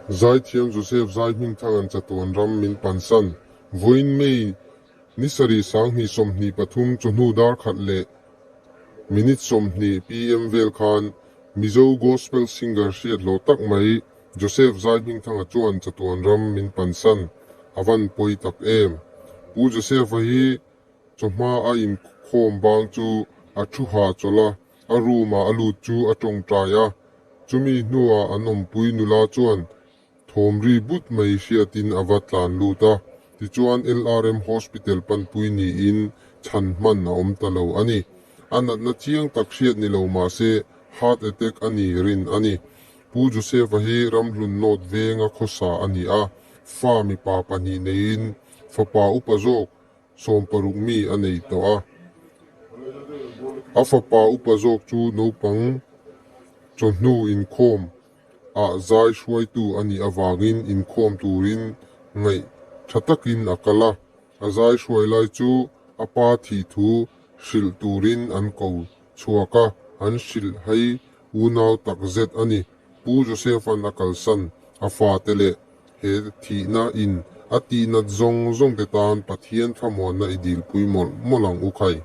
Zaithiam Joseph Zaihmingthanga'n chatuan ram min pansan. Vawiin May ni sarih 2023 chawhnu dar khat leh minute 20 PM vel khan Mizo Gospel singer hriat hlawh tak mai Joseph Zaihmingthanga chuan chatuan ram min pansan a van pawi tak em. Pu Joseph-a hi chawhma a inkhawm bang chu a thu hahchawlh a, A room ah a lut chu a tawngtai a, chumi hnuah an awmpui nula chuan thawm ri but mai hriatin a va tlan lut a, tichuan LRM Hospital panpui niin chhan hman a awm ta lo a ni. A natna chiang tak hriat ni lo mahse heart attack a ni rin a ni. Pu Joseph-a hi Ramhlun North venga khawsa a ni a, fa mipa pahnih neiin fapa upa zawk 60 mi a nei tawh a. A fapa upa zawk chu naupang chawhnu inkhawm ah zai hruaitu a nih avangin inkhawm turin ngaih tha takin a kal a. A zai hruai lai chu a pa thih thu hrilh turin an ko chhuak a, an hrilh hai unau tak zet a ni. Pu Joseph-a'n a kalsan a fate leh He thihna in a tihnat zawng zawng te tan Pathian thlamuanna i dilpui mawlh mawlh ang u khai.